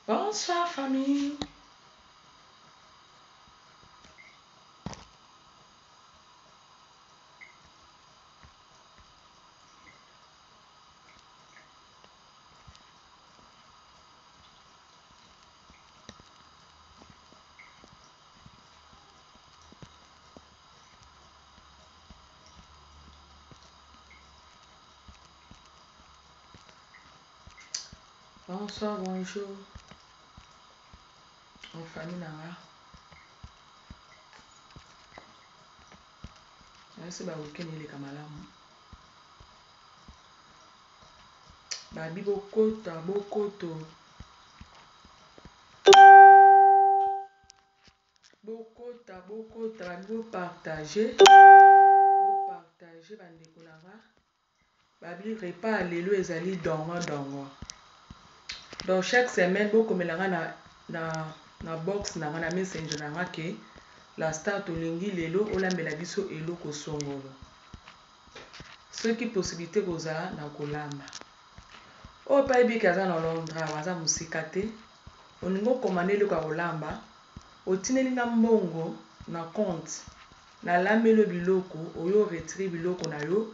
Bonsoir famille. Bonsoir, bonjour. En famille na nga. Nayesi ba week-end eleka malamu. Babi bokota bokoto. Bokota bokota babi bo partager. Bo partager ba ndeko na nga. Babi repas ya lelo ezali dongo dongo. Donc chaque semaine bokomela nga na na na box na nga na messenger na nga ke la star tolingi lelo olambela biso eloko songolo. Soki possibilité kozala na kolamba. Oyo pe ayebi ke aza na Londres awa aza mosika te. Olingi okoma nde eloko ya kolamba, otindeli nga mbongo na compte, nalambeli yo biloko, oye o retirer biloko na yo,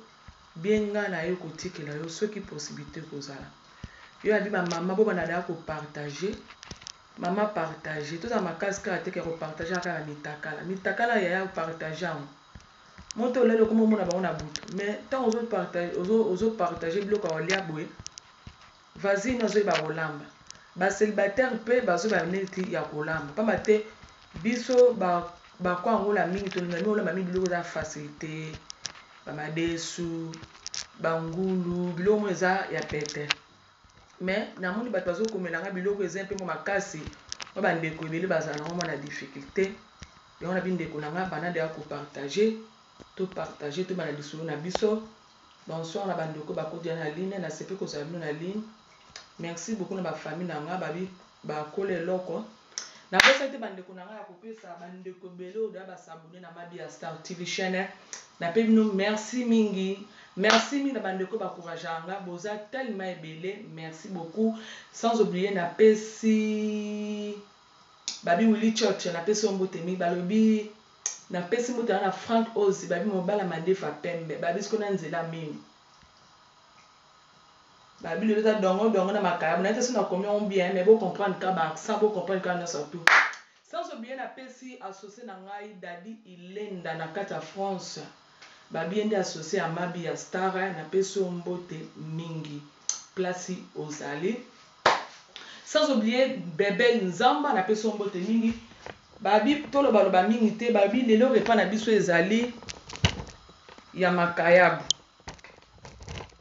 bien nga naye kotikela yo soki possibilite ekozala. Yo abi ba mama bo banda dejà ko partager, mama partager, tozala makasi kaka te ke ko partager kaka na mitakala, mitakala yaya o partager yango, moto olali okoma omona bango na butu mais tango ozo partager, ozo partager biloko ya kolia boye, Vazino azoyeba kolamba. Ba celibataires pe bazoyeba neti ya kolamba pamba te biso ba ba ko angola mingi tolinga mingi kolamba mingi biloko eza facilite ba madesu ba ngulu biloko moko eza ya pete mais namoni bato bazokomela nga biloko eza mpe mwa makasi mwa bandeko ebele bazala nango mwa na difficulte yango na bindeko na nga banda deya kopartage to partage tobanda lisolo na biso. Bonsoir na ba ndeko bakoti na ligne na sepeli kozala bino na ligne merci beaucoup na ba famille na nga babi bakola eloko na bosani te ba ndeko na nga ya kopesa ba ndeko ebele oyo da ba s'abonner na Mabiya Star TV chaîne na pe bino merci mingi merci mingi na ba ndeko ba courage nga boza tellement ebele merci beaucoup sans oublier na pesi babi Willy Church na pesi yo mbote mingi balobi Na pesi mbote na Franck Ozi babi mobala madefu ya pembe babi siko na nzela minu babi lelo eza dongo dongo na makayabu na te soki na komi yango bien mais bo comprendre kaka ba accent bo comprendre kaka nionso tout sans oublier na pesi associe na ngai Daddy Ilenda na kati ya France babi ye nde associe ya Mabi ya Star na pesi yo mbote mingi place ozali Sans oublier Bebel Nzamba na pesi yo mbote mingi. Babi toloba loba mingi te babi lelo repas na biso ezali ya makayabu.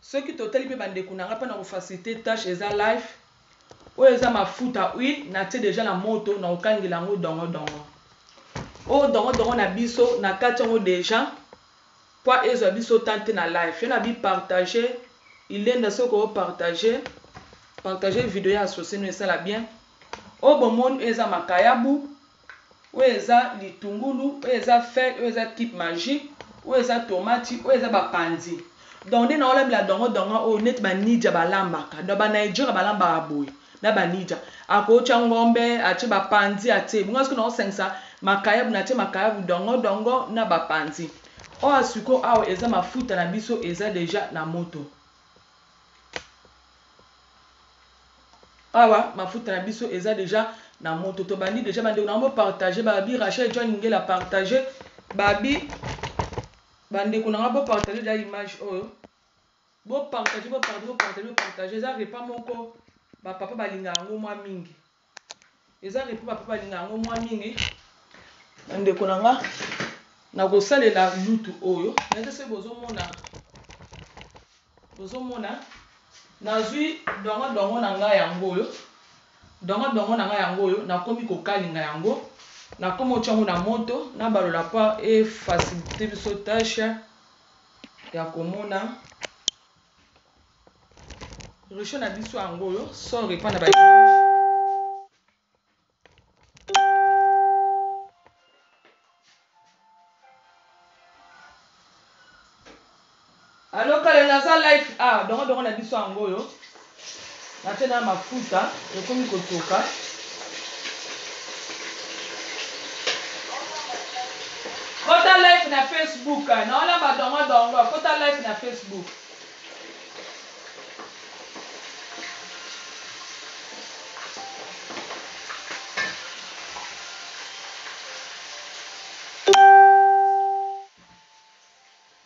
Soki totali pe ba ndeko na nga pona ko faciliter tache eza live oyo eza mafuta huile na tie dejà na moto na kokangela yango dongo dongo. Oyo dongo dongo na biso na kati yango dejà Po ezwa biso temps te na live. Yo na bi partager ilenda soki o partager partager video ya associe no esala bien. Oyo bomoni oyo eza makayabu, oyo eza litungulu, oyo eza feuille, oyo eza cube magie, oyo eza tomati, oyo eza ba panzi. Donc nde naolambela dongo dongo oyo neti ba nidja balambaka. Donc ba Nigeria balambaka boye. na ba nidja akotia ngombe atie ba panzi atie bongo sikoyo naosangisa makayabu natie makayabu dongo dongo na ba panzi oyo sikoyo awa eza mafuta na biso eza deja na moto awa mafuta na biso eza deja na moto tobandi deja bandeko na bo partage babi Rachel John Ngela partage babi bandeko na nga bo partage deja image oyo Bo partager bo partager bo partager bo partager eza repas moko ba papa balinga yango mwa mingi eza repas ba papa balinga yango mwa mingi ba ndeko na nga nakosalela lutu oyo nayebi te soki bozomona bozomona nazwi dongo dongo na ngai yango oyo dongo dongo na ngai yango oyo nakomi kokalinga yango nakomi otya yango na moto nabalola mpo efacilite biso tache ya komona rechaud na biso yango oyo sort epa na ba Allo kale naza live ah dongo dongo na biso yango oyo. Natie na mafuta ekomi kotoka. Kota live na Facebook naolamba dongo dongo kota live na Facebook.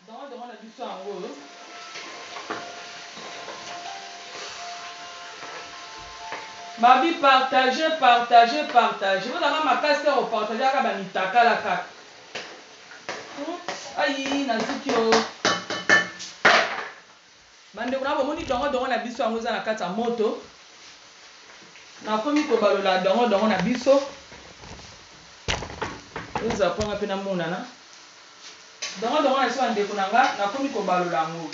Dongo dongo na biso yango oyo. Babi partage partage partage bozalaka makasi te ko partage kaka ba mitakala kaka hmm? Ayi naziki o bandeko na bomoni dongo dongo na biso yango eza na kati ya moto nakomi kobalola dongo dongo na biso ezala mpo nga mpe namonana Dongo dongo na biso ba ndeko na nga nakomi kobalola yango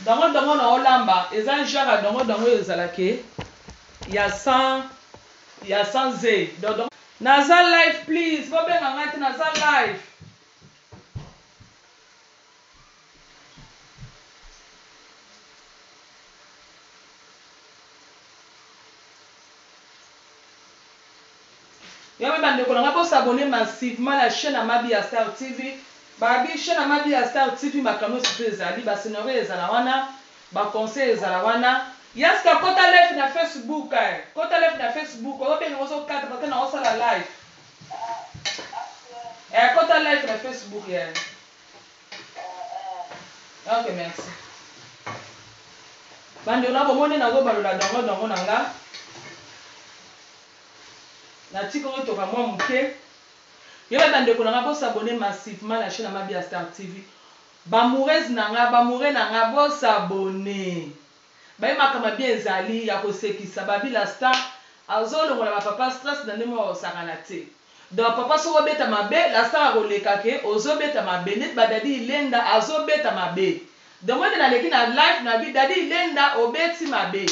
dongo dongo na olamba eza genre ya dongo dongo oyo ezala ke ya sans ya sans zeyi donc dongo Naza live please bobenga ngai te naza live. Yango ba ndeko na nga bo s'abonner massivement na chaine ya Mabiya Star TV. Ba bi chaine ya Mabiya Star TV makambo nionso tout ezali, ba scenario ezala wana, ba conseils ezala wana. Yaska kota live na Facebook eh kota live na Facebook ozo benga ozo kata parce que nao sala live eh kota live na Facebook yaya. Ok merci. Bandeko na bomoni nazo balola dongo dongo na nga. Natika oyo toka mwa moke. Yo ba bandeko na nga bo s'abonner massivement na chaîne ya Mabia Star TV. Ba amoureuse na nga, ba amoureux na nga bo s'abonner. Baye makambo ya bien ezali ya kosekisa Babi la star azolongola ba papa stress na ndenge moko ya kosakana te. Donc papa soki obeta mabe la star akoleka ke ozo beta mabe neti ba daddy ilenda azo beta mabe donc moi nde naleki na live na bi daddy ilenda obeti mabe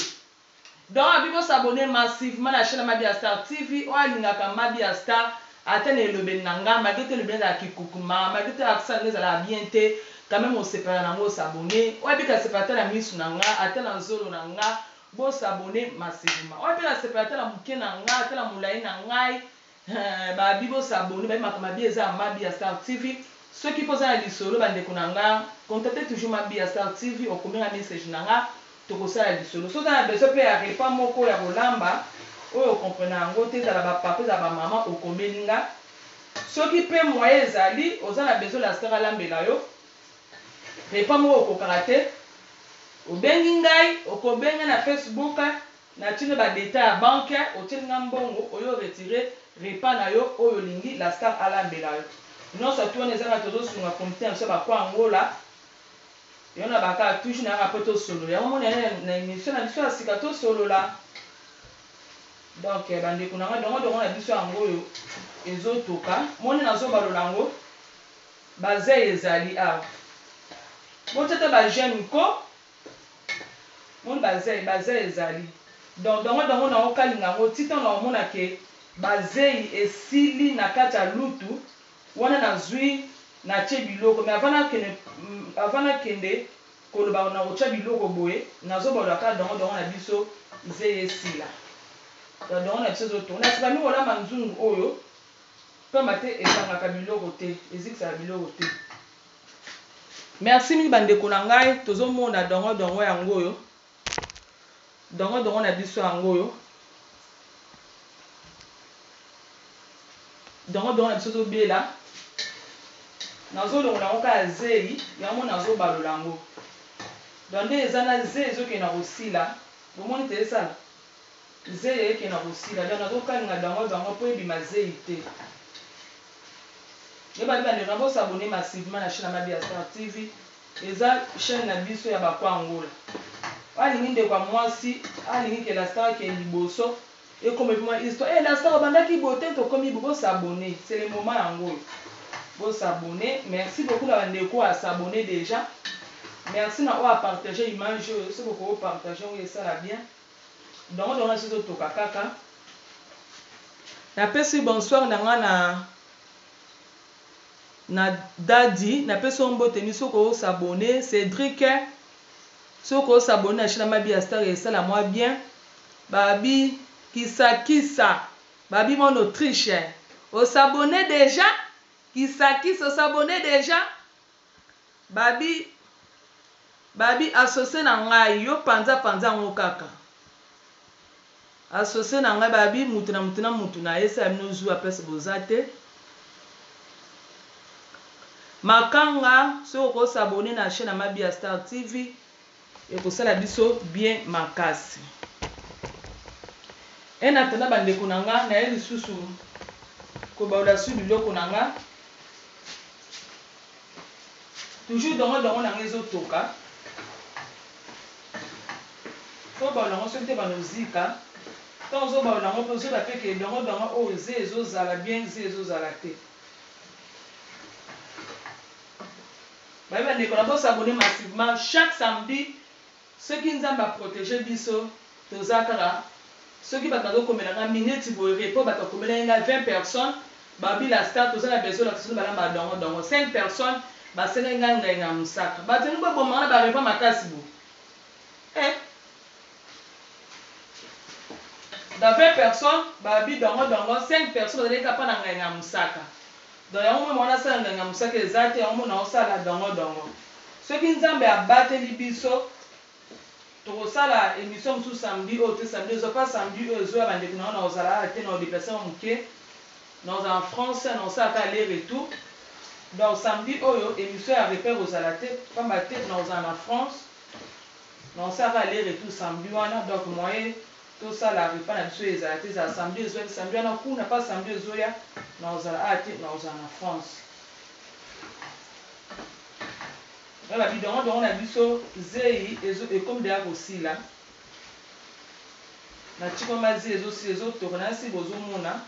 donc abi bo s'abonner massivement na chaine ya mabiya star TV oyo alingaka mabiya star ata na elobeli na nga malgre te elobeli ezala kikukuma malgre te accent na nga ezalaka bien te quand meme osepela na ngo o s'abonner oyo abika asepela ata na misu na nga ata na zolo na nga Bo s'abonner massivement. Oyo pe na sepela ata na muke na nga ata na mulayi na ngai eh ba bi bo s'abonner ba bi makambo ya bien eza ya Mabiya Star TV soki pe oza na lisolo ba ndeko na nga contacte toujours Mabiya Star TV okomi nga message na nga toko sala lisolo soki oza na besoin pe ya repas moko ya kolamba oyo o comprena yango te ezala ba papa ezala ba maman okomeli nga soki pe moyen ezali oza na besoin la star alambela yo Repas moko okokaka te obengi ngai okobenga na Facebook na tino ba detail ya banque otieli nga mbongo oye o retire repas na yo oyo olingi la star alambela yo nionso tout wana eza kaka tozo sunga comite na biso ya ba kwa Angola yango na baka toujours nayaka po tosolola yango omoni naye na emission na biso ya sika tosolola donc ba ndeko na nga dongo dongo na biso yango oyo ezotoka moni nazobalola yango Ba zeyi ezali awa. Botia ata ba j'aime ko. Moni ba zeyi, ba zeyi ezali. Donc dongo dongo nao kalinga yango ti tango nao mona ke ba zeyi esili na kati ya lutu wana nazui na tie biloko mais avant na kende avant na kende koloba nako tia biloko boye nazo balola kaka dongo dongo na biso zeyi esila. Donc dongo na biso ezo tourner. Na sima kolamba nzungu oyo. Pamba te ekangaka biloko te, ezikisaka biloko te. Merci mingi ba ndeko na ngai, tozo mona dongo dongo yango oyo. Dongo dongo na biso yango oyo. Dongo dongo na biso ezo bela. Nazo longola yango kaka zeyi, yango nazo balola yango. Donc nde eza na zeyi ezo kende na kosila. Bomoni te esala? Zeyi eke na kosila donc nazo kalinga bango bango po ebima zeyi te ye babi ba ndeko na bo s'abonner massivement na chaine ya Mabiya Star TV eza chaine na biso ya ba kwa Angola oyo alingi ndeko ya mwasi alingi ke la star akende liboso ekoma epi mwa histoire eh la star obandaki boye te tokomi bo s'abonner c'est le moment yango oyo bo s'abonner merci beaucoup na ba ndeko oyo a s'abonner dejà merci na oyo a partager image oyo soki okoki partager yango esala bien Dongo dongo na biso ezo toka kaka. Na pesi bonsoir na nga na na daddy na pesi yo mbote mi soki o s'abonner Cedric. Soki o s'abonner na chaine ya Mabiya Star esala mwa bien. Babi kisakisa babi mon Autriche o s'abonner dejà? Kisakisa o s'abonner dejà? Babi babi associe na ngai yo panza panza yango kaka. Associe na ngai babi mutu na mutu na mutu na ye esala bino zuwa place boza te. Makanga soki oko s'abonner na chaine ya Mabiya Star TV ekosala biso bien makasi. En attendant ba ndeko na nga naye lisusu kobalola su biloko na nga toujours dongo dongo na nga ezo toka faut obalola yango soki te banda ozika tango ozo balola yango pe ozoyeba pe ke dongo dongo oyo ze ezo zala bien ze ezo zala te. Baye ba ndeko na bo s'abonner massivement chaque samedi soki nzambe a proteger biso toza kaka soki batu bazo komela nga minute boye repos batu bakomelaki nga 20 personnes balobi la star toza na besoin olakisa biso balambaka dongo dongo 5 personnes basengaki nga ngenga ya mosaka batu yango bo boma nga na ba repas makasi boye eh dans 20 personnes balobi dongo dongo 5 personnes bazalaki kaka pa na ngenga ya mosaka Donc yango moi moyen nasala nganga mosaka eza te yango moi naosala dongo dongo soki nzambe abateli biso tokosala emission mosusu samedi oyo te samedi ezo pas samedi oyo ezoya bandeko na yo nakozala awa te nako deplacer mwa moke nakozala en France nakosala kaka aller retour donc samedi oyo emission ya repas ekozala te pamba te nakozala na France nakosala kaka aller retour samedi wana donc moyen Tosala repas na biso ezala te ezala samedi ezoya samedi wana kuna pas samedi ezoya nakozala awa te nakozala na France. Nga ba bidongo dongo na biso zeyi ezo ekomi deja kosila na tshikoma zeyi ezosila ezotoka nasi bozomona.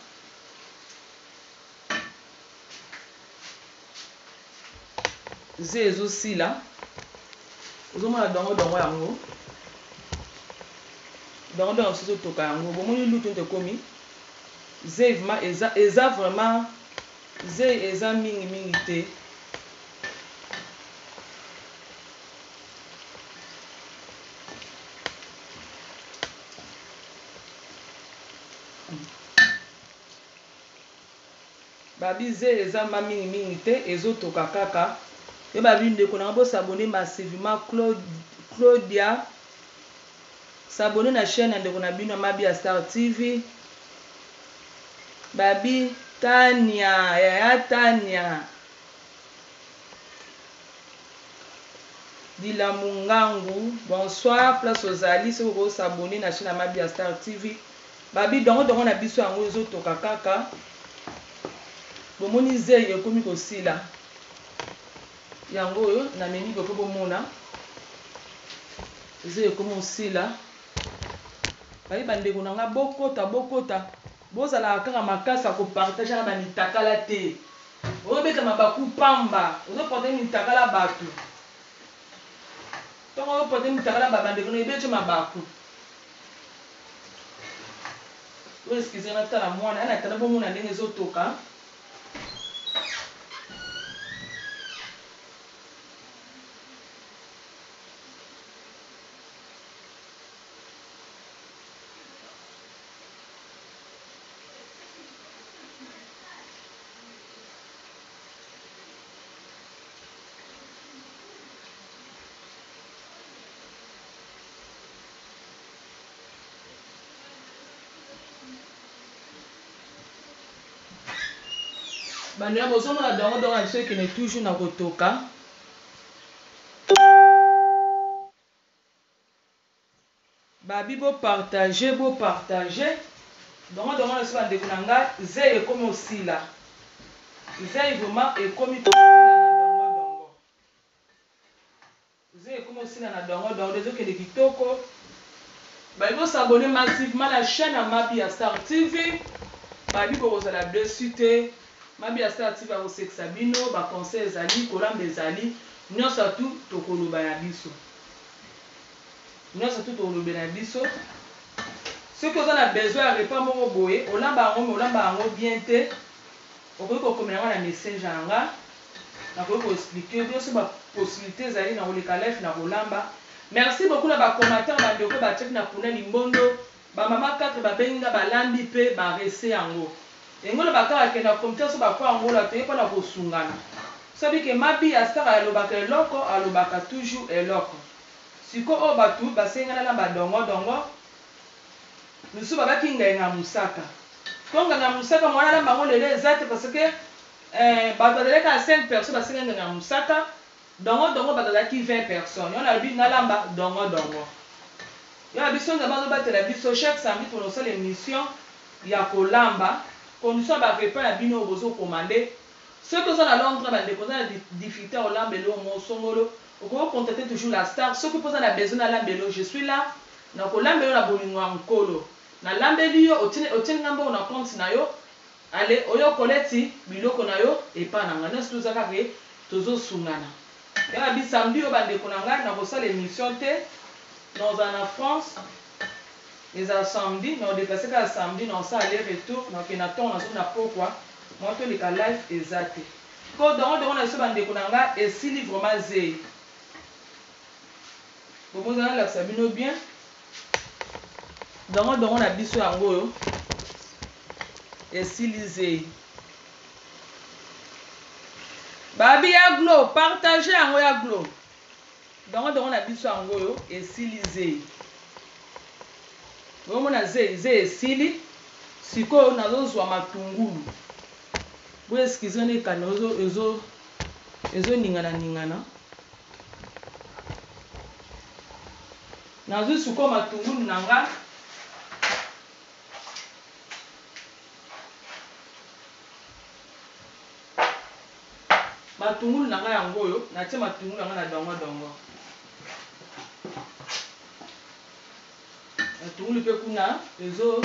Zeyi ezo sila ozo mona dongo dongo yango dongo dongo biso ezo toka yango bomoni lutu nde ekomi zeyi vraiment eza eza vraiment zeyi eza mingi mingi te. Ba bize eza ma mingi mingi te ezo toka kaka yo ba bi ndeko na nga bo s'abonner massivement Claudia s'abonner na chaine ya ndeko na bino ya Mabia Star TV ba bi Tania yaya Tania Dilamungangu bonsoir place ozali soki oko s'abonner na chaine ya Mabia Star TV Ba bi dongo dongo na biso yango ezo toka kaka bomoni zeyi ekomi kosila yango oyo na memi boye po bomona zeyi ekomi kosila baye ba ndeko na nga bokota bokota bozalaka kaka makasi ya ko partage na ba mitakala te obeta mabaku pamba ozo partage mitakala batu tongo ozo partage mitakala ba bandeko na ebeti mabaku Bo excuse nga natala mwana en attendant bomona ndenge ezo toka. Bandeko bozomona dongo dongo na biso ekende toujours na kotoka. Babi bo partager bo partager dongo dongo na biso bandeko na nga zeyi ekomi osila zeyi vraiment ekomi kosila na dongo dongo. Zeyi ekomi osila na dongo dongo ezo kende kitoko. Babi bo s'abonner massivement na chaine ya Mabiya Star TV babi bokozala deçu te Mabiya Star TV akosekisa bino ba conseil ezali kolamba ezali nionso tout tokoloba ya biso nionso tout tokolobela ya biso soki oza na besoin ya repas moko boye olamba yango mais olamba yango bien te okoki kokomela nga na messenger na nga Nakoki ko expliquer yo bino soki ba possibilite ezali na koleka live na kolamba. Merci beaucoup na ba commentaires ba ndeko ba tiaki na puna limbondo ba mama 4 ba bengi nga ba lambi pe ba rese yango. Elingi oloba kaka ke na comité so ba ko angola toye pona kosungana. Sobi ke mabiya star alobaka eloko alobaka toujours eloko. Siko oyo batu basengi nga nalamba dongo dongo misusu babaki ngenga musaka. Ko ngenga musaka moyen nalamba yango lelo eza te parce que eh batu bazalaki kaka 5 personnes basengi nga ngenga musaka. Dongo dongo bato bazalaki 20 personnes yango nalobi nalamba dongo dongo ya biso nzambe azobatela biso chaque samedi pona kosala emission ya kolamba condition ya ba repas na bino oyo bozo commande soki oza na Londres ba ndeko oza na difficulte ya kolamba eloko moko songolo okoki ko contacter toujours la star soki pe oza na besoin nalamba eloko je suis là nakolambela yo na bolingo ya nkolo nalambeli yo otieli nga mbongo na compte na yo Allez oyo Colette biloko na yo epa na nga nionso toza kaka ke tozo sungana ya gaby samedi oyo ba ndeko na nga nako sala emission te nakozala na France ezala samedi nako deplace kaka samedi nako sala aller retour nako kende na tongo nazo na pokwa moyen toleka live eza te po dongo dongo na biso ba ndeko na nga esili vraiment zeyi bomoza nalakisa bino bien. Dongo dongo na biso yango oyo esili zeyi. Babi ya glo partage yango ya glo. Dongo dongo na biso yango oyo esili zeyi. Bomona zeyi zeyi esili. Sikoyo nazozwa matungulu. Bo excuse nga ekanda ezo ezo ezo ningana ningana. Nazui sikoyo matungulu na nga. Matungulu na nga yango oyo, natie matungulu na nga na dongo dongo. Matungulu pe kuna ezo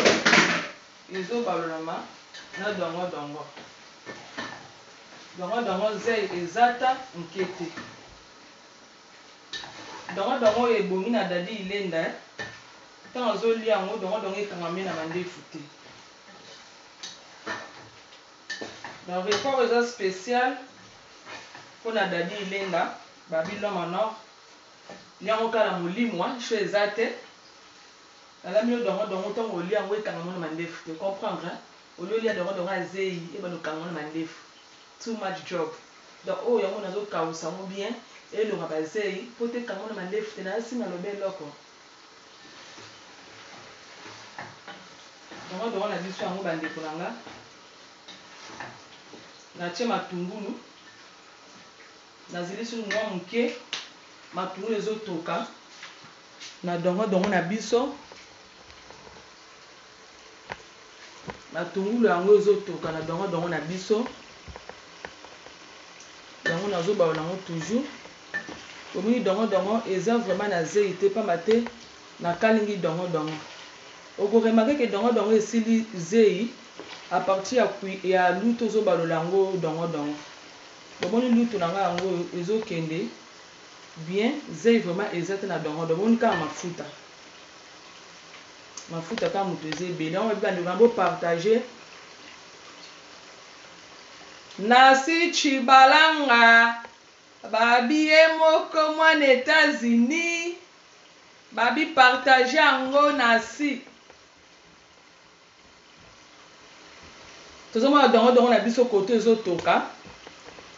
ezo balolama na dongo dongo. Dongo dongo zeyi eza ata muke te. Dongo dongo oyo ebongi na Daddy Ilenda eh. Tango azo lia yango dongo dongo ekangami na mandefu te. Donc repas oyo eza special pona Daddy Ilenda, Babi l'homme en or. Lia yango kaka na molimo hein, choix eza te. Nalambi yo dongo dongo tango olia yango ekangama na mandefu te, comprendre hein. Au lieu olia dongo dongo ya zeyi ebanda kokangama na mandefu. Too much job donc oyo yango nazo kawusa yango bien elonga ba zeyi po te kanga na mandefu te naza si naloba eloko dongo dongo na biso yango ba ndeko na nga natie matungulu nazelisi mwa muke matungulu ezotoka na dongo dongo na biso Matungulu yango ezo toka na dongo dongo na biso. Yango nazo balola yango toujours. Omoni dongo dongo eza vraiment na zeyi te pamba te na kalingi dongo dongo. Oko remarquer que dongo dongo esili zeyi à partir ya ya lutu ozo balola yango dongo dongo. Bomoni lutu na nga yango oyo ezo kende bien zeyi vraiment eza te na dongo dongo. Bomoni kaka mafuta. Mafuta kaka mutu eza ebele yango ba ndeko na bo partager. Nasi Tshibalanga babi ye moko mwana Etats Unis babi partager yango nasi. Tozomona dongo dongo na biso koto ezotoka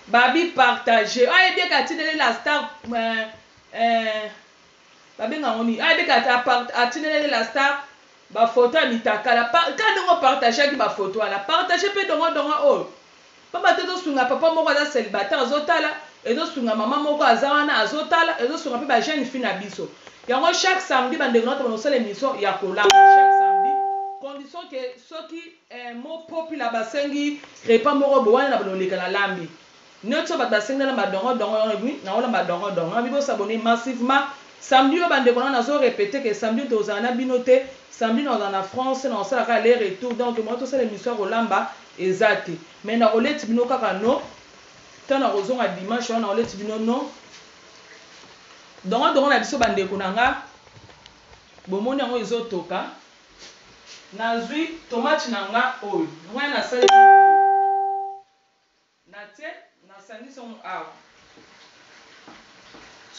babi partager ayebi eke atindeli la star euh, euh, Ba benga yango nini? Ayebi ke atindelaki la star ba photo ya mitakala. Kaka ndenge o partageaki ba photo wana, partage pe dongo dongo oyo. Pamba te ezo sunga papa moko aza celibataire azo tala, ezo sunga maman moko aza wana azo tala, ezo sunga pe ba jeune fille na biso. Yango chaque samedi ba ndeko na nga tobanda kosala emission ya kolamba chaque samedi condition que soki mot popula basengi repas moko boye wana na banda koleka na lambi. Nioso batu basengi nalamba dongo dongo yango nalobi nakolamba dongo dongo nalobi bo s'abonner massivement samedi oyo ba ndeko nanga nazo repeter que samedi oyo tokozala na bino te samedi nakozala na France nakosala kaka aller retour donc moyen tosala emission ya kolamba eza te mais nakoleti bino kaka no tango nakozonga dimanche wana nakoleti bino no dongo dongo na biso ba ndeko na nga bomoni yango ezotoka nazui tomate na nga oyo ngai nasali oyo Natie, nasangisi yango awa.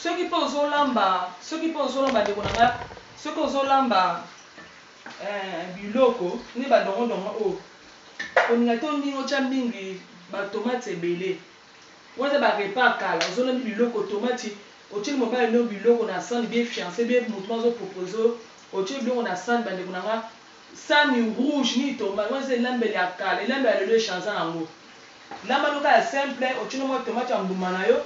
Soki pe ozolamba, soki pe ozolamba ndeko na nga, soki ozolamba eh, biloko nde ba dongo dongo oyo kolinga te olingi otya mingi ba tomate ebele. Wana eza ba repas ya kala, ozolambi biloko tomate otyeli mobali no biloko na sani bien fiancé bien moto moko azo propose yo otyeli biloko na sani ba ndeko na nga sani rouge nini tomate wana eza elambeli ya kala, elambeli ya lelo echanza nango. Lamba no kaka simple otie no mwa tomate ya mbuma na yo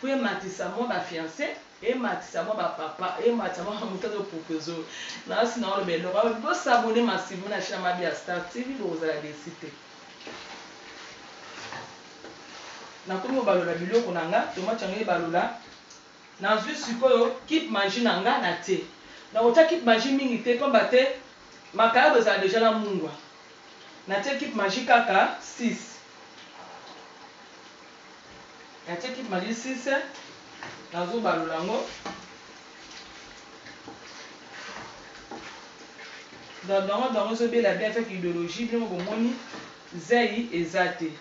po ematisa mwa ba fiance ematisa mwa ba papa ematisa mwa moto azo propose yo nasi na oloba eloko alobi bo s'abonner massivement na chaine ya Mabiya Star TV bokozala deçu te. Nakomi kobalola biloko na nga tomate yango ebalola nazui sikoyo cube magie na nga na tie nakotia cube magie mingi te pamba te makayabo ezala dejà na mungwa Natie cube magie kaka 6. Natie cube magie 6. Nazo balola yango. Donc dongo dongo ezo bela bien avec ideologie bino moko bomoni zeyi eza te.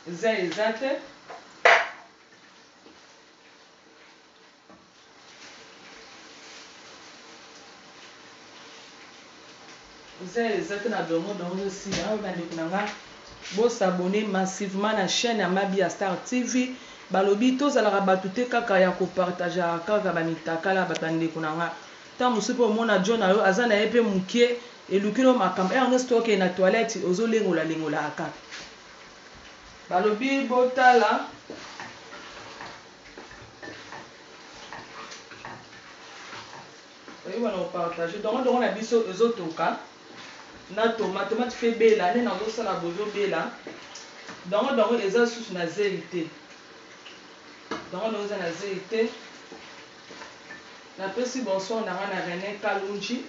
Zeyi eza te. Eza eza te na dongo dongo ezo sila awa ba ndeko na nga bo s'abonner massivement na chaîne ya Mabiya Star TV balobi tozalaka batu te kaka ya ko partageaka kaka ba mitakala ya batu ba ndeko na nga tango mosusu pe omona djo na yo aza na ye pe mukie eluki no makambo heure nionso to okende na toilette ozo lengola lengolaka kaka balobi botala Oyeba na kopartage dongo dongo na biso ezotoka na tomate tomate fe bela nde nazosala bozobela dongo dongo eza susu na zeli te dongo dongo eza na zeli te napesi bonsoir na nga na Rene Kalunji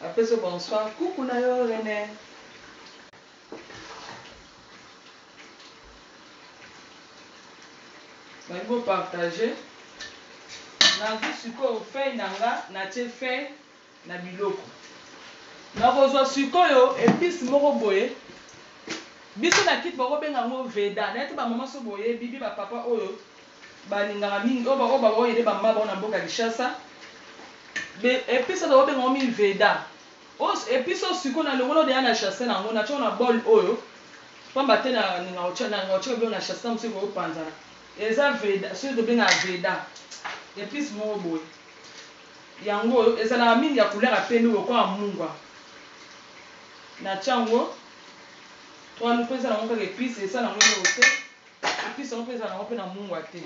napesi bonsoir kuku na yo Rene Balingi bo partager. Nazwi sikoyo feuille na nga natie feuille na biloko. Nakozwa sikoyo epice moko boye biso na kit bakobenga yango veda nayebi te ba maman soki boyebi bi ba papa oyo balingaka mingi oyo ba oyo ba mama bango na mboka Kinshasa epice oyo bakobenga yango mingi veda. Epice oyo sikoyo na longoli yango dejà na chasse na yango natie yango na bol oyo pamba te na linga kotia na linga kotia biloko na chasse tango mosusu ekoki kopanzana eza veda soki tobengaka veda epice moko boye yango oyo ezalaka mingi ya couleur ya pembe lokola mungwa natie yango 3 loup eza nango kaka epice esala yango eloko te epice yango pe ezala nango pe na mungwa te.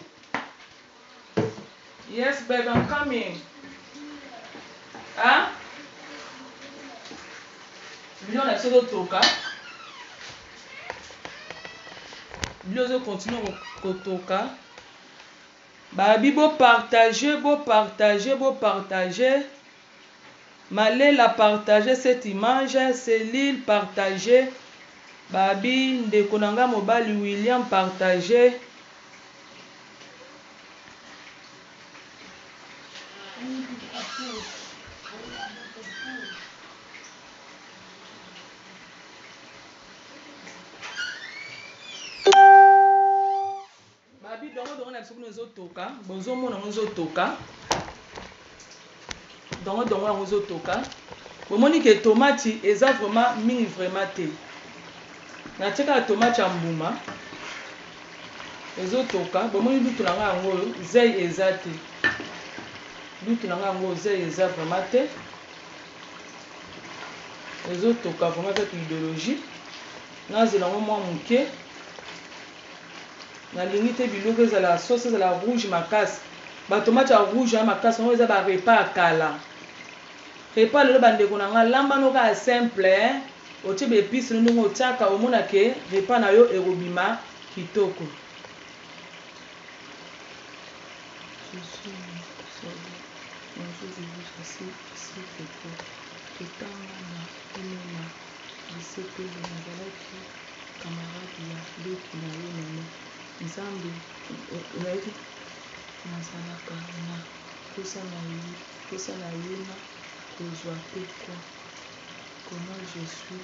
Yes babe I'm coming. Hein? Biloko na biso ezotoka. Biloko ezo continuer kotoka. Babi bo partager, bo partager, bo partager. Malela partager cette image, Celile partager. Babi ndeko na nga mobali William partager. Babi dongo dongo na biso kuna ezotoka bozomona yango ezotoka dongo dongo yango ezotoka bomoni ke tomati eza vraiment mingi vraiment te Natie kaka tomate ya mbuma ezo toka bomoni lutu na nga yango oyo zeyi eza te lutu na nga yango oyo zeyi eza vraiment te ezo toka vraiment avec ideologie nazela yango mwa moke nalingi te biloko ezala sauce ezala rouge makasi ba tomate ya rouge ya makasi yango eza ba repas ya kala repas lelo bandeko na nga lamba no kaka simple eh? Otie ba epices no ndenge otiaka omona ke repas na yo ekobima kitoko. Je suis soda bonjour je vous s'il te plait totanga na bino na lycee pembe nazalaki camarade ya leki na yo nene nzambe nazalaka na posa na ye na kozua te quoi. Comment je suis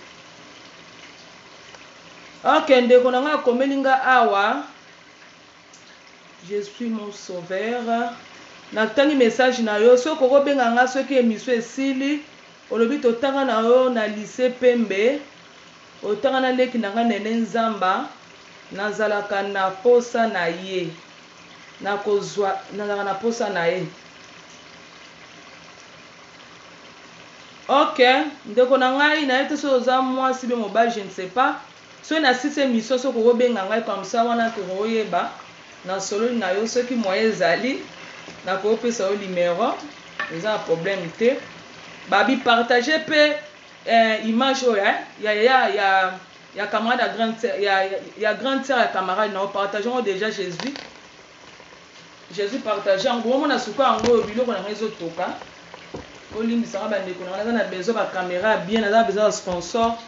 Ok ndeko na nga akomeli nga awa. Je suis mon sauveur. Natangi message na yo soki okobenga nga soki emission esili olobi totanga na yo na lycée Pembe otanga na leki na nga Nene Nzamba nazalaka na posa na ye nakozwa nazalaka na posa na ye ok ndeko na ngai nayebi te soki oza mwasi be mobali je ne sais pas Soki na silisi emission soki okoki obenga ngai comme ça wana tokoyeba na sololi na yo soki moyen ezali nakoki opesa yo numero eza na problème te babi partage pe eh, image oyo eh, ya ya ya ya camarade ya grande sœur ya, ya grande sœur ya camarade na yo partage yango déjà Jésus Jesus partage yango bomona suka yango oyo biloko na ngai ezotoka bolimbisa nga bandeko na ngai naza na besoin ba camera ya bien naza na besoin ya sponsor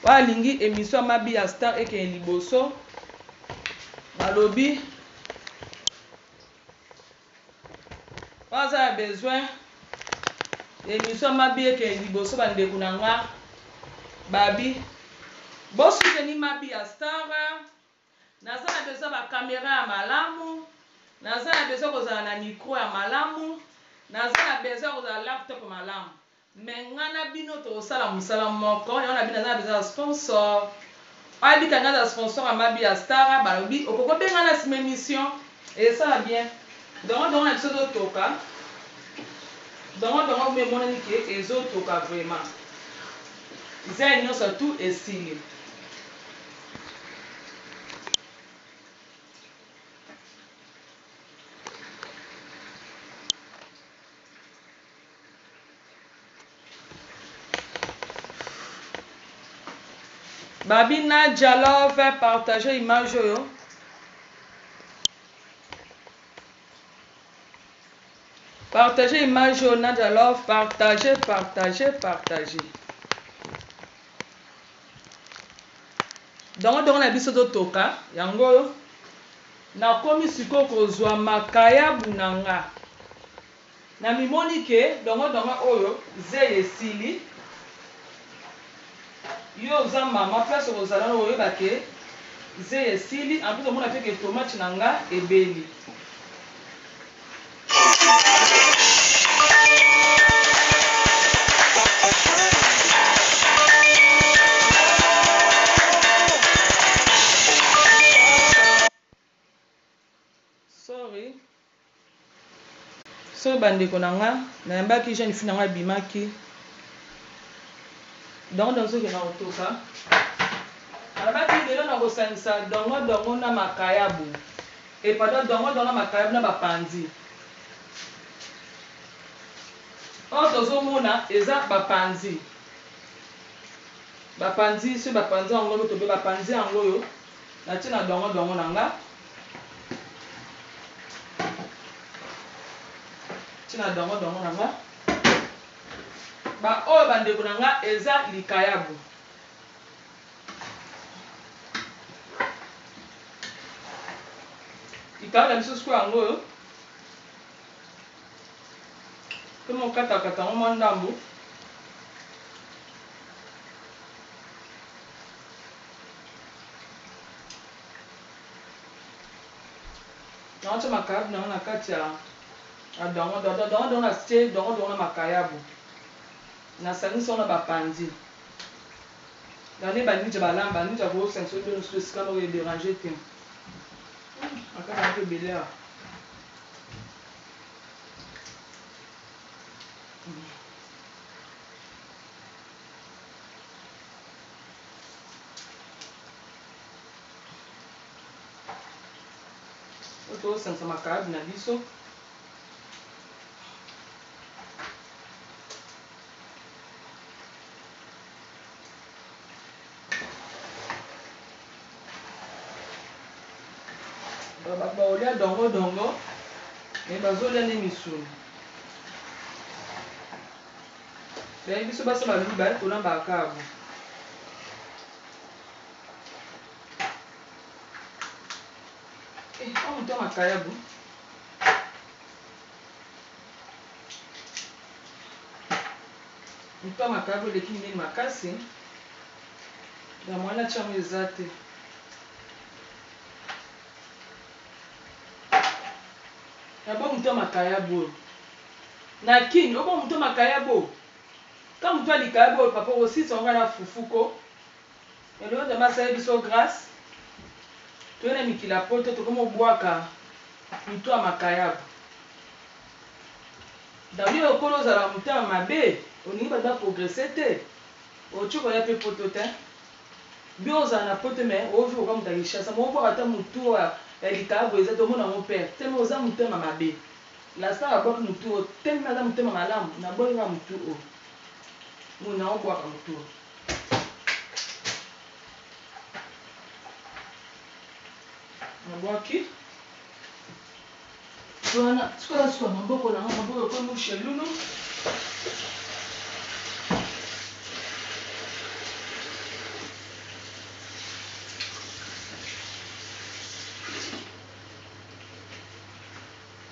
oyo alingi emission ya mabi ya star ekende liboso balobi oyo aza na besoin emission ya mabi ekende liboso bandeko na nga babi bosuteni mabi ya star Naza na besoin ba camera ya malamu, naza na besoin kozala na micro ya malamu, naza na besoin ya kozala laptop malamu. Mais nga na bino tokosala musala moko, yango na bino naza na besoin ya sponsor. Oyo abika nga aza sponsor ya Mabi ya Star, balobi okoki kobenga na sima emission, esala bien. Dongo dongo na biso ezotoka. Dongo dongo kuma emonani ke ezotoka vraiment. Zèle nyonso tout esili. Babi Nadja Love, partager image oyo. Partager image oyo Nadja Love, partager, partager, partager. Dongo dongo na biso totoka yango oyo nakomi sikoyo kozwa makayabu na nga na mimoni ke dongo dongo oyo zeyi esili yo oza mama place okozala wana okoyeba ke zeyi esili en plus omona pe ke tomate na nga ebeli. Sorry. Sorry bandeko na nga, nayambaki jeune fille na nga abimaki. Dongo dongo soki na kotoka. Alobaki lelo nakosangisa dongo dongo na makayabu. Eh pardon dongo dongo na makayabu na ba panzi. Oyo tozo mona eza ba panzi. Ba panzi soki ba panzi yango oyo tobe ba panzi yango oyo natie na dongo dongo na nga. Tie na dongo dongo na nga. Ba oyo ba ndeko na nga eza likayabu. Likalo na biso sikoyo yango oyo mpe mokatakata yango mwa ndambo naotya makayabu na yango na kati ya dongo dongo dongo dongo na tie dongo dongo na makayabu nasangisi yango na bapanzi Na nde ba ninja balamba ninja ko sangisa bino mosusu esika moko e deranger te. Makasi yango ebele awa. Oyo tozosangisa makayabu na biso. Bato bakolia dongo dongo mais bazolia nde misuni. Mais biso basi baluba tolambaka kaka boye. Eh, oyo moto ya makayabu. Moto ya makayabu eleki minene makasi. Ya mwana tia yango eza te. Na bo moto ya makayabu oyo. Na kin obo moto ya makayabu oyo. Ka moto ya likayabu oyo papa okosilisa yango kaka na fufu ko. Eloko Nzambe asali biso grace. Toye na mikili ya poto tokomi obwaka mito ya makayabu. Donc yo okolo ozala motema mabe, olingi bato ba progresser te. Okoki koya pe poto te. Bien ozala na poto mais o vivre lokola mutu ya Kinshasa mais obwaka ata mutu ya likayabu eza te omona yango perte tellement oza mutema mabe la star abwaki mutu oyo tellement aza mutema malamu na bwaki kaka mutu oyo ngo nao bwaka mutu oyo. Nabwaki wana sikoyo nasuka maboko na nga maboko ekomi mushelulu.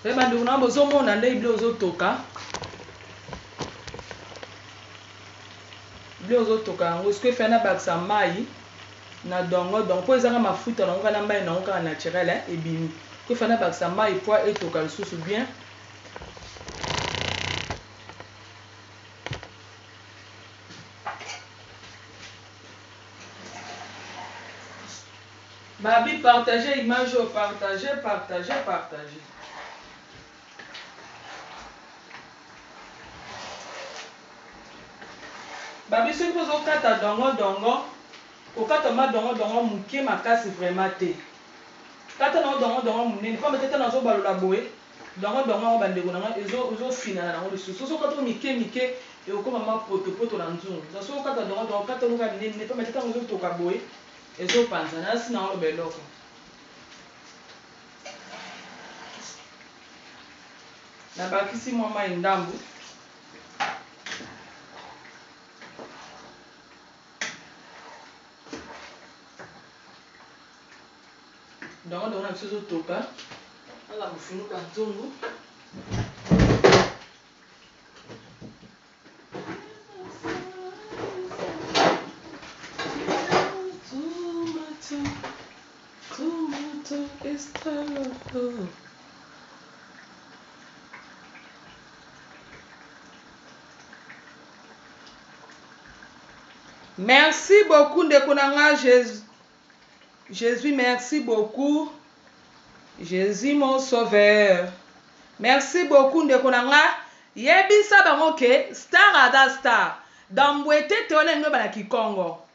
Pe bandeko na bozomona nde bile ozotoka bile ozotoka yango sikoyo efai nabakisa mai na dongo dongo mpo ezanga mafuta na yango kaka na mai na yango kaka naturel eh, ebimi ko efai nabakisa mai mpo etoka lisusu bien. Babi partager image oyo partager partager partager. Babi soki ozo kata dongo dongo kokata ma dongo dongo mukie makasi vraiment te kata na yo dongo dongo munene pamba te tango nazo balola boye dongo dongo yango ba ndeko na nga ezo ezo finana nango lisusu soki okati yango mike mike ekokoma ma poto poto na nzungu donc soki okata dongo dongo kata yango kaka minene minene pamba te tango ezo toka boye ezo panzana nasi nao loba eloko. Nabakisi mwa mayi ndambu. Dongo dongo na biso ezotoka. Aza mofinuka nzungu. Merci beaucoup ndeko na nga Jesus Jesus merci beaucoup Jesus mon sauveur merci beaucoup ndeko na nga yebisa bango ke star aza star dans mbwetete wana elingi obana kikongo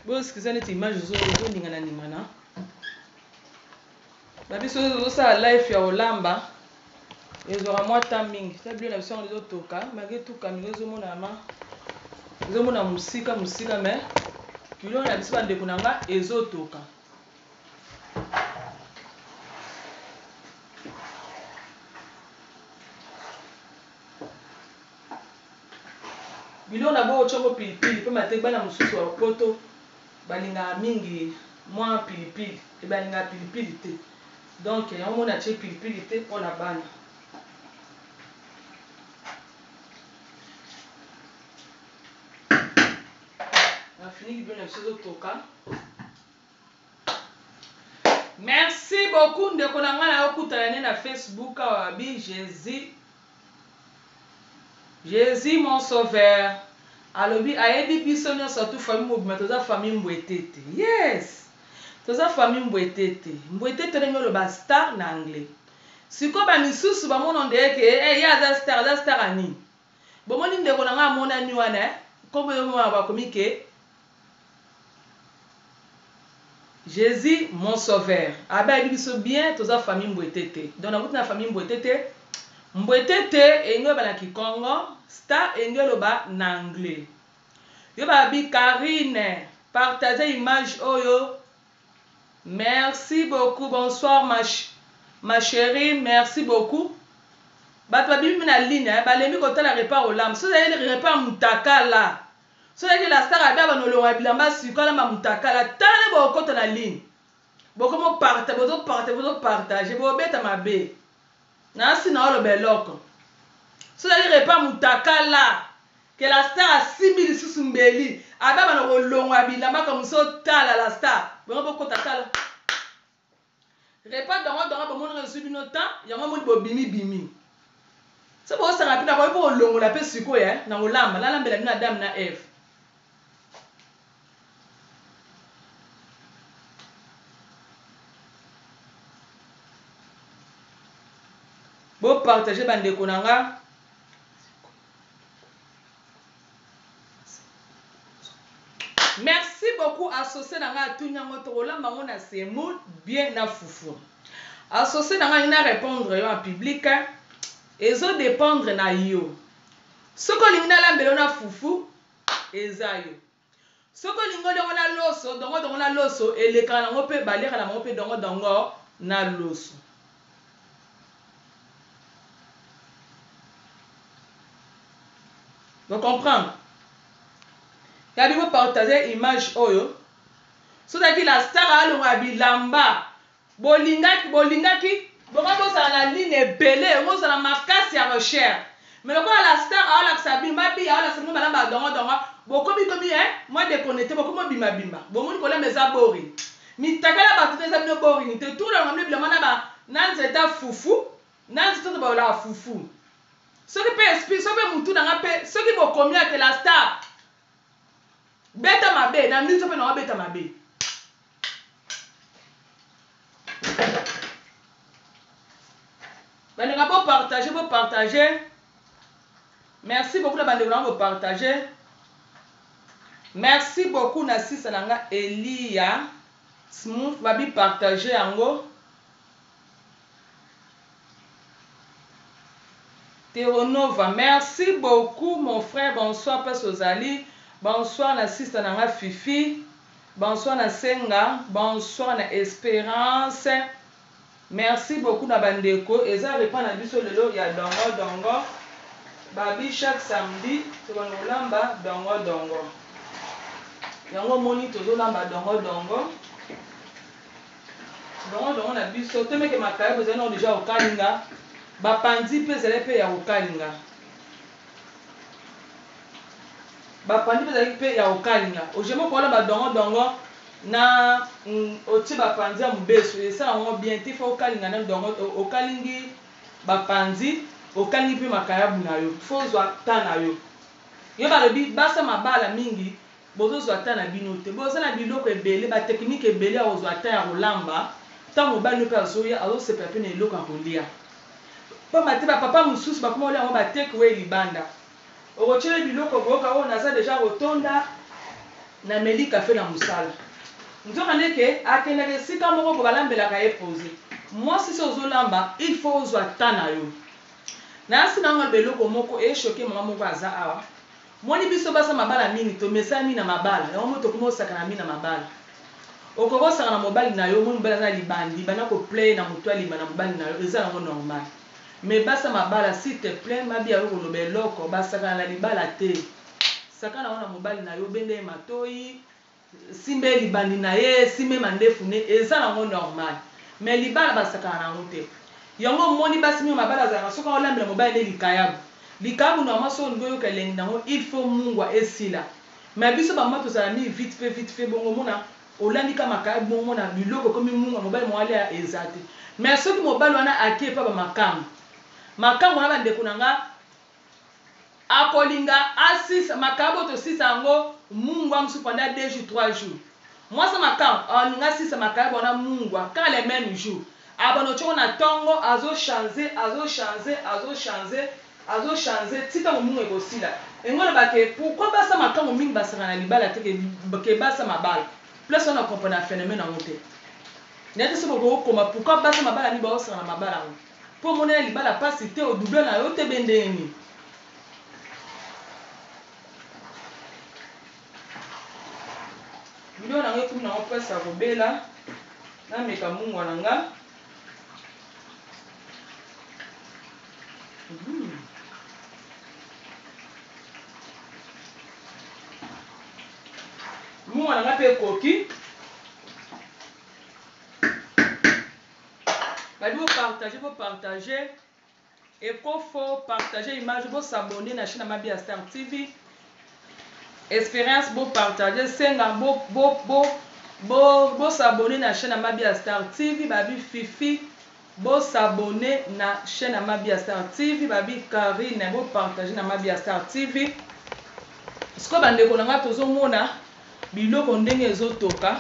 Bo excuse neti image ezo ezo ningana ningana. Na biso ozo sala life ya olamba ezwaka mwa temps mingi. Ta bilo na biso yango ezo toka malgré tout camera ezo mona ma ezo mona musika musika mais bilo na biso ba ndeko na nga ezo toka. Biloko na bo otia ngo pilipili pamba te bana mosusu ya poto balingaka mingi mwa pilipili et balingaka pilipili te donc yango omoni natie pilipili te pona bana. Nafiniki biloko na biso ezotoka. Merci beaucoup ndeko na ngai nakokutana ne na Facebook awa bi Jesus Jesus mon sauveur alobi ayebi biso nionso tout famille mobimba toza famille mbwetete yes toza famille mbwetete mbwetete ndenge oloba star na anglais sikoyo ba misusu bamona ondeye ke eh, ye aza star aza star ya nini bomoni ndeko na ngai amonani wana eh? kombo yo mwana bakomi ke Jesus mon sauveur abe ayebi biso bien toza famille mbwetete donc nakuti na famille mbwetete mbwetete elingi eloba na kikongo star elingi eloba na anglais yo babi Carine partage image oyo merci beaucoup bonsoir ma, ma cherie merci beaucoup bato babimi na ligne balembi kotala repas olamu soki ezali repas mutakala Soki ezalaki la star abi abanda olongola bilamba sikoyo alamba mutakala tala nde bokokota na ligne bokomi oparta bozo parta bozo partage bobeta mabe nasi na oloba eloko soki ezalaki repas mutakala. Que la star asimbi lisusu mbeli abe abanda kolongola bilamba comme ça otala la star bongo bokota tala repas dongo dongo bomonaka ezwi bino temps yango moni bobimi bimi so bosanga mpe nakoki mpo kolongola mpe sikoyo eh, na kolamba nalambela bino Adam na Eve. Bo partager bandeko na nga. Merci beaucoup associé na nga atuni yango tokolamba yango na semoule bien na fufu. Associé na nga na répondre yo en public ezo dépendre na yo. Soki olingi nalambela yo na fufu eza yo. Soki olingi olia yango na loso, dongo dongo na loso elekaka nango pe baliaka na bango pe dongo dongo na loso. Bo comprendre? Gabi bo partager image oyo. Soki la star alongola bilamba Bolingaki bolingaki bongo bozala na ligne ebele yango ozala makasi ya recherche mais lokola la star aolakisa bino mabiya aolakisa bino balamba dongo dongo bokomi komi hein mwa deconnecte bokomi obima bima bomoni kolamba eza boring mitakala bato te eza bino boring te tour na bino bilamba na ba na nzete ya fufu na nzete oyo bayolaka fufu soki pe esprit soki pe mutu na nga pe soki bokomi ake la star beta mabe na minute pe na beta mabe. Bandeko bo partager bo partager. Merci beaucoup na bandeko na bo partager. Merci beaucoup na sisa na nga Elia Smooth babi partager yango. Teronova merci beaucoup mon frère bonsoir place ozali bonsoir na sister na nga Fifi bonsoir na Senga bonsoir na Esperance merci beaucoup na ba ndeko eza repas na biso lelo ya dongo dongo babi chaque samedi tobanda kolamba dongo dongo yango omoni tozolamba dongo dongo. Dongo dongo na biso te meke makayabu ezali nao dejà kokalinga ba panzi pe ezali pe ya kokalinga ba panzi pe ezalaki pe ya kokalinga ojemo kola ba dongo dongo na otie ba panzi ya mubesu esala yango bien te faut okalinga nanu dongo okalingi ba panzi okalingi pe makayabu na yo faut ozua temps na yo yo balobi basa mabala mingi Bozo zua temps na bino te. Boza na biloko ebele, ba techniques ebele ya kozua temps ya kolamba, tango mobali no pe azoya, azo sepela pe na eloko ya kolia. Pamba te ba papa mosusu bakoma kolia yango ba take away libanda. Okotiela ye biloko okoyoka oh naza dejà kotonda, nameli cafe na musala. Nzoka nde ke akendaka esika moko boye balambelaka ye pose. Mwasi soki ozolamba, il faut ozua temps na yo. Nayasi na nga eloko moko e choquer mama moko aza awa. Omoni biso basi ya mabala mingi tomesana mingi na mabala yango omoni tokomi kosakana mingi na mabala. Okoki kosakana na mobali na yo omoni mobali aza na libandi banda ko play na mutu alima na mobali na yo eza nango normal. Mais basi ya mabala s'il te plait mabi akoki koloba eloko basakana na libala te. Sakana nango na mobali na yo benda ye matoyi Simba ye libandi na ye, simba ye mandefu ne, eza nango normal. Mais libala basakana na yango te. Yango omoni basi mingi mabala azalaka soki aolambela mobali ne likayabu. Likayabu normalement soki olingi oyoka elengi nango il faut mungwa esila. Mais biso ba maman tozala mingi vite fait vite fait bongo omona olambi kaka makayabu bongo omona biloko ekomi mungwa mobali moyen alia eza te. Mais soki mobali wana ake epa ba makangu, makangu wana ba ndeko na nga Akolinga asisa makabo tosisa yango mungwa mususu pendant deux jours trois jours mwasi ya makangu alinga asisa makayabo wana mungwa kaka le meme jour abanda kotia yango na tongo azo change azo change azo change azo change ti tango mungwa ekosila elingi oloba ke pourquoi basi ya makangu mingi basaka na libala te ke basi ya mabala place wana na comprena phenomène yango te nayebi te soki bokoki kokoma pourquoi basi ya mabala mingi baosaka na mabala yango. Po omoni na libala pasi te o doubla na yo te be ndenge nini? Biloko na nga ekomi nango presque ya kobela nameka mungwa na nga. Mungwa na nga pe ekoki. Babi bo partager bo partager ekofo partager image bo s'abonner na chaîne ya Mabiya Star TV. Experience bo partager senga bo bo bo bo bo s'abonner na chaîne ya Mabia Star TV babi Fifi bo s'abonner na chaîne ya Mabia Star TV babi Carine bo partager na Mabia Star TV. Sikoyo bandeko na nga tozomona biloko ndenge ezotoka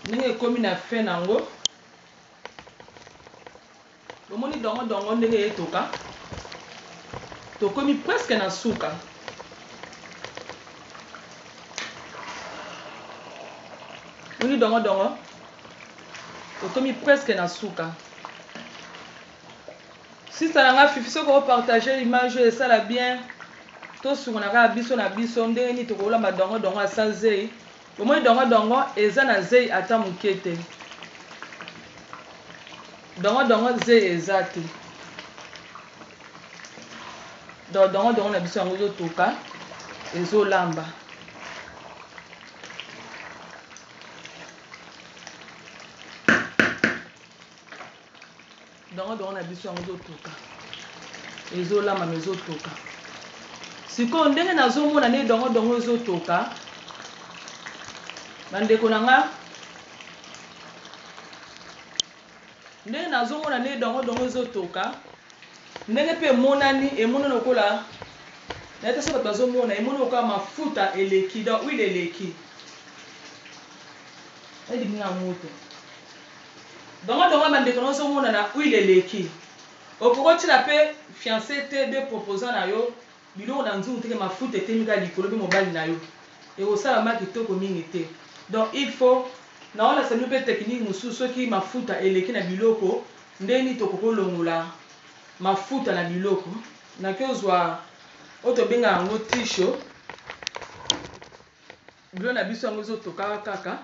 ndenge ekomi na fin nango. Bomoni dongo dongo ndenge etoka. Tokomi presque na suka. Moni dongo dongo. Tokomi presque na suka. Sista na nga Fifi soki o partager image oyo esala bien. Tosungana kaka biso na biso ndenge nini tokolamba dongo dongo ya sans zeyi. Bomoni dongo dongo eza na zeyi ata muke te. Dongo dongo zeyi eza te. Donc dongo dongo na biso yango ezo toka ezo lamba. Dongo dongo na biso yango ezotoka ezolamba ma ezotoka sikoyo ndenge nazomona nde dongo dongo ezotoka bandeko na nga ndenge nazomona nde dongo dongo ezotoka ndenge mpe emonani emonani lokola naye te so bato bazomona emonani lokola mafuta eleki donc huile eleki elingi na moto. Dongo dongo ba ndeko nazo mona na huile eleki okoki kotiela pe fiance te be proposant na yo biloko na nzungu te ke mafuta etemi kaka likolo pe mobali na yo ekosala ma kitoko mingi te donc il faut naolakisa bino pe technique mosusu soki mafuta eleki na biloko ndenge nini tokoki kolongola mafuta na biloko naki ozwa oyo tobengaka yango tisho. Biloko na biso yango ezo tokaka kaka.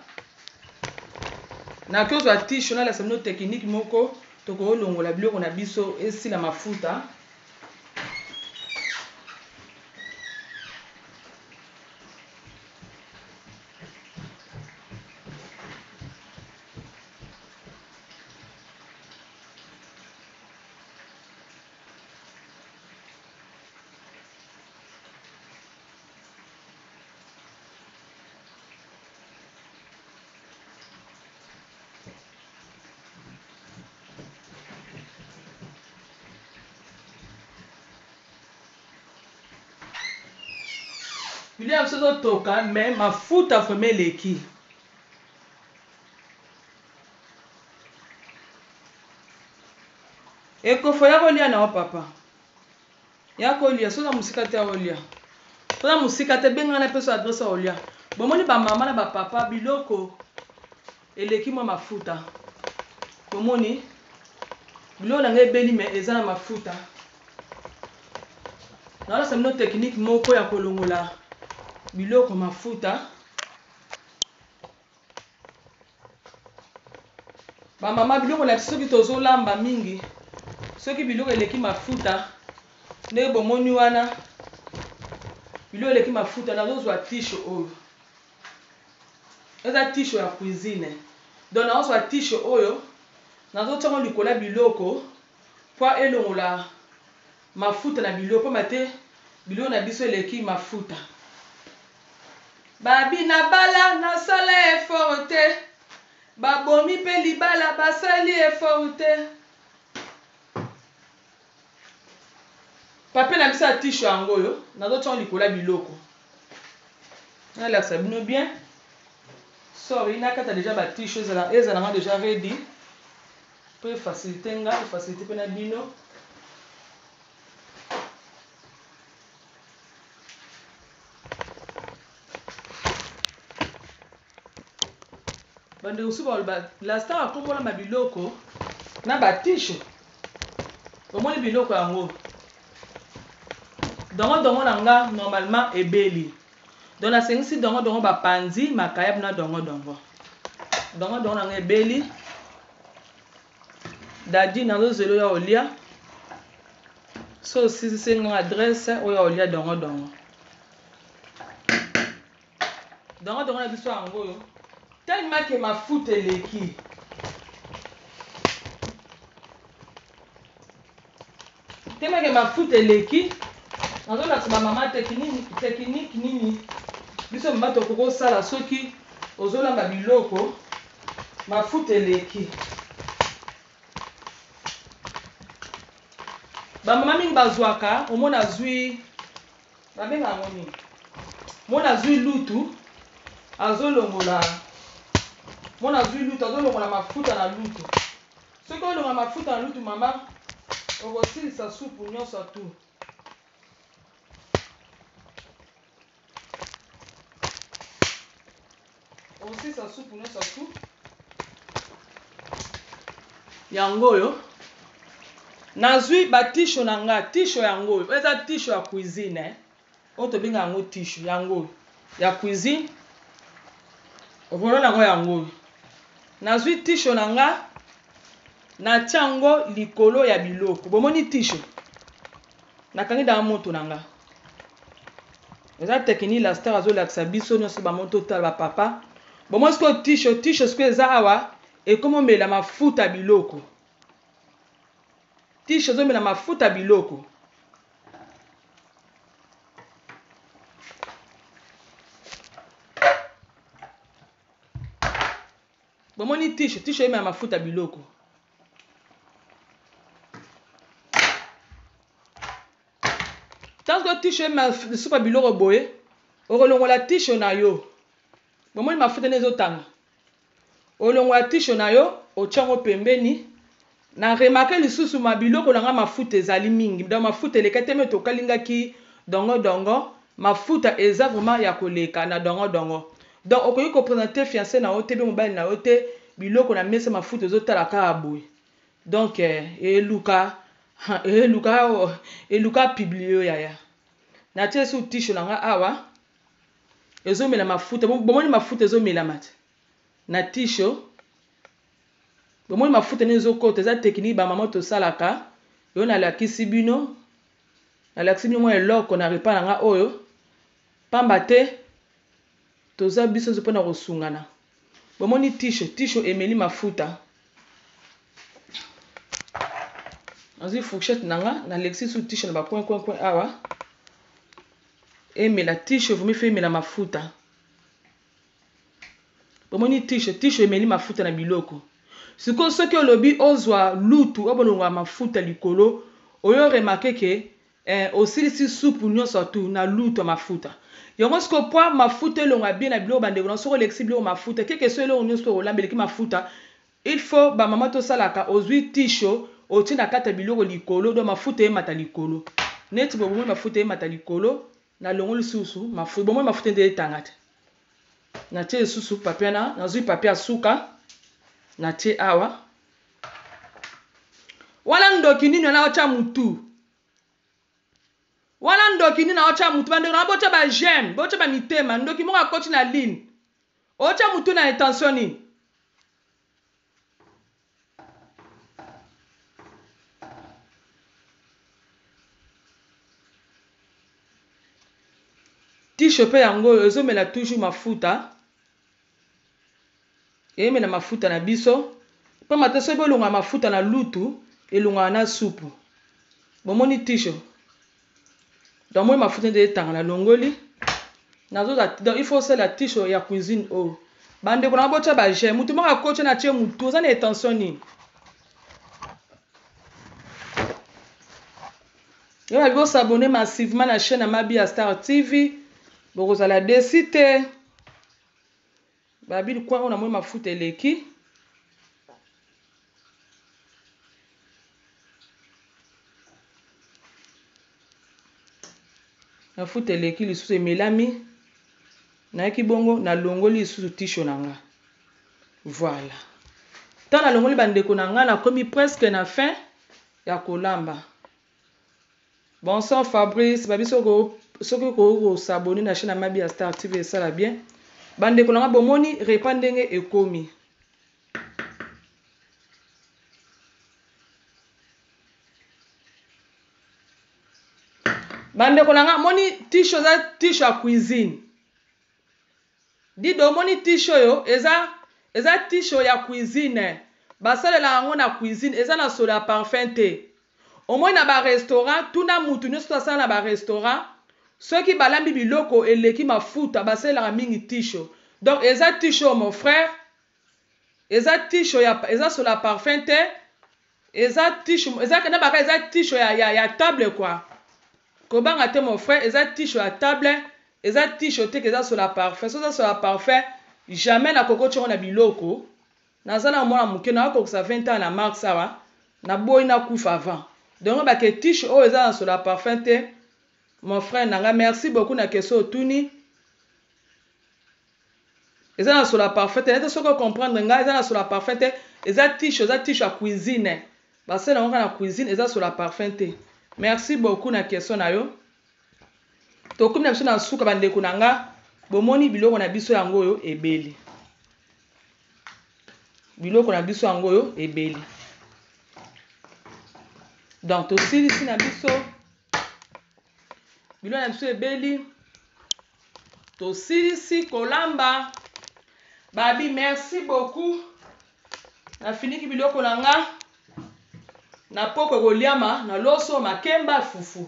Nakoki kozwa tissue nalakisa bino technique moko tokolongola biloko na biso esila mafuta. Biloko ya biso ezotoka mais mafuta vraiment eleki. Ekofo ya kolia na yo papa. Ya kolia soki oza musika te ya kolia soki oza musika te benga nga napesa yo adresse ya kolia bomoni ba mama na ba papa biloko eleki mwa mafuta bomoni biloko na ngai ebeli me eza na mafuta nalakisa bino technique moko ya kolongola biloko mafuta. Ba mama biloko na biso soki tozolamba mingi soki biloko eleki mafuta ndenge bomoni wana biloko eleki mafuta nazozwa tissue oyo eza tissue ya cuisine donc nazozwa tissue oyo nazotia yango likolo ya biloko mpo elongola mafuta na biloko pamba te biloko na biso eleki mafuta. Babi na bala nasala effort te babomi pe libala basali effort te. Papier na biso ya tissue yango oyo nazotia yango likolo ya biloko nalakisa bino bien. Sorry nakata deja ba tissue ezala ezala nga deja ready po e facilite nga e facilite pe na bino. Bandeko mosusu bakoloba la star akombolama biloko na ba tissue. Omoni biloko yango dongo dongo na nga normalement ebeli. Donc nasengisi dongo dongo ba panzi makayabu na dongo dongo. Dongo dongo na nga ebeli. Daddy nazo zela oya olia. So osisi senga nga adresse oya olia dongo dongo. Dongo dongo na biso yango oyo. Tellement que mafuta eleki. Tellement que mafuta eleki. Nazolakisa ba mama technique nini. Biso mama tokoki kosala soki ozolamba biloko mafuta eleki. Ba mama mingi bazwaka omona azwi babenga yango nini? Mona azwi lutu azolongola mona azwi lutu azolongola mafuta na lutu. Soki olongola mafuta na lutu mama okosilisa supu nyonso tu. Okosilisa supu nyonso tu. Yango oyo nazwi batisho na nga tisho yango oyo eza tisho ya cuisine eh. Oyo tobenga yango tisho yango oyo ya cuisine rolo na yango yango oyo nazwi tisho na nga natia yango likolo ya biloko bomoni tisho nakangi daa moto na nga eza tekini la star azolakisa biso nyonso bamoto totala bapapa bomoni sikoyo tisho tisho sikoyo eza awa ekomomela mafuta biloko tisho ezomela mafuta biloko Bomoni tisho, tisho emela mafuta biloko. Tango tisho emela supa biloko boye, okolongola tisho na yo. Bomoni mafuta nde ezotanga. Olongola tisho na yo, otia yango pembeni. Na remarque lisusu ma biloko na nga mafuta ezali mingi. Donc mafuta eleka te me tokalingaki dongo dongo. Mafuta eza vraiment ya koleka na dongo dongo. Donc okoki ko presenter fiancé na yo te be mobali na yo te biloko na mesa mafuta ozotala kaka boye. Donc eluka eluka eluka publier yo yaya. Natie su tisho na nga awa ezomela mafuta. Bomoni mafuta ezomelama te na tisho. Bomoni mafuta nde ezokota eza technique ba maman tosalaka yo nalakisi bino nalakisi bino mwa eloko na repas na nga oyo pamba te toza biso nzo mpona kosungana bomoni tisho tisho emeli mafuta nazwi fourchette na nga nalekisi su tisho na ba coin coin coin awa emela tisho vomi fe emela mafuta Bomoni tisho, tisho emeli mafuta na biloko. Sikoyo soki olobi ozwa lutu obolongola mafuta likolo, oyo remarquer ke eh, osilisi supu nyonso tu na lutu ya mafuta. Yango sikoyo poa mafuta elonga bien na biloko bandeko na soki olekisi biloko mafuta, keke so eloko nyonso okolamba eleki mafuta, il faut ba mama tosalaka ozwi tisho otie na kati ya biloko likolo donc mafuta emata likolo. Neti boye bomoni mafuta emata likolo, nalongoli lisusu mafuta, bomoni mafuta nde etanga te. Natie lisusu papier na nazwi papier ya suka natie awa. Wana ndoki nini wana otya mutu? Wana ndoki nini otya mutu? Bandeko na botya ba j'aime, botya ba mitema. Ndoki moko akoti na ligne. Otya mutu na intention nini? Tisho pe yango oyo ezomela toujours mafuta eyemela mafuta na biso pamba te soki bolongola mafuta na lutu elongwaka na supu bomoni tisho donc moi mafuta nde etanga na longoli nazoza donc il faut osala tisho ya cuisine oyo bandeko na botya ba j'aime mutu moko akotya na tie mutu oza na intention nini Yo babi bo s'abonner massivement na chaîne ya Mabiya Star TV. Bokozala desi te. Babi coin oyo namoni mafuta eleki. Mafuta eleki lisusu emelami. Nayaki bongo nalongoli lisusu tisho na nga. Voilà. Ntango nalongoli bandeko na nga nakomi presque na fin ya kolamba. Bonsoir Fabrice, babi soki okoki ko s'abonner na chaîne ya Mabiya Star TV esala bien. Bandeko na nga bomoni repas ndenge ekomi. Bandeko na nga moni tisho eza tisho ya cuisine. Dido omoni tisho oyo eza eza tisho ya cuisine basalela yango na cuisine eza na solo ya parfum te. Omoni na ba restaurant tuna mutu nioso asala na ba restaurant. Soki balambi biloko eleki mafuta basalelaka mingi tisho. Donc eza tisho mon frère, eza tisho ya eza sola parfum te, eza tisho eza na baka eza tisho ya, ya, ya table quoi. Kobanga te mon frère, eza tisho ya table, eza tisho te ke eza sola parfum. Soki eza sola parfum, jamais nakoki kotia yango na biloko. Naza na mwana moke, nakokokisa 20 ans na mars awa, naboyi nakufa avant. Donc bake tisho oyo eza na sola parfum te. Mon frère nanga, merci beaucoup na question otuni. Eza na sola parfum te, nete soki ocomprendre nga, eza na sola parfum te, eza tisho, eza tisho ya cuisine. Basala yango kaka na cuisine, eza sola parfum te. Merci beaucoup na question na yo. Tokomi na biso na suka bandeko na nga, bomoni biloko na biso yango oyo ebeli. Biloko na biso yango oyo ebeli. Donc tosilisi na biso biloko na biso ebeli, tosilisi kolamba. Babi merci beaucoup. Nafiniki biloko na nga na poko ekoliama na loso, makemba, fufu.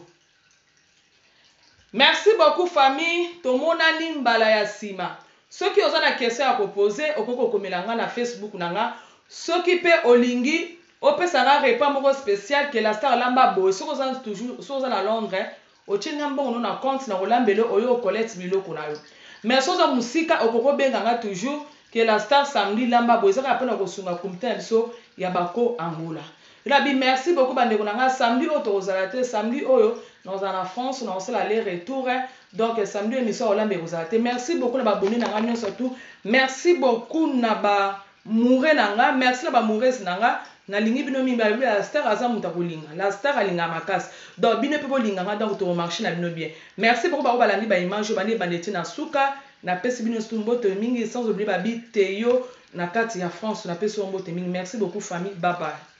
Merci beaucoup famille, tomonani mbala ya sima. Soki oza na question ya koposer, okoki kokomela nga na Facebook na nga. Soki pe olingi opesa nga repas moko spécial que la star lamba boye, soki oza toujours, soki oza na Londres, otie nga mbongo no na compte na kolambela oyo okolete biloko na yo. Mais soki oza mosika, okoki kobenga nga toujours que la star samedi lamba boye, ezaka mpona kosunga comité na biso ya bako Angola. Rabi, merci beaucoup bandeko na nga. Samedi oyo tokozala te, samedi oyo nakozala na France, nakosala aller retour. Donc samedi émission ya kolamba ekozala te. Merci beaucoup na ba abonnés na nga nyonso tout. Merci beaucoup na ba moure na nga, merci na ba mourese na nga. Nalingi bino mingi, balobi la star aza moto akolinga, la star alingaka makasi. Donc bino mpe bolinga nga, donc tokomarche na bino bien. Merci beaucoup bango balandi ba image oyo bandi ebanda eti na suka. Napesi bino surtout mbote mingi, sans oublier babi Teyo na kati ya France, napesi yo mbote mingi. Merci beaucoup famille, bye bye.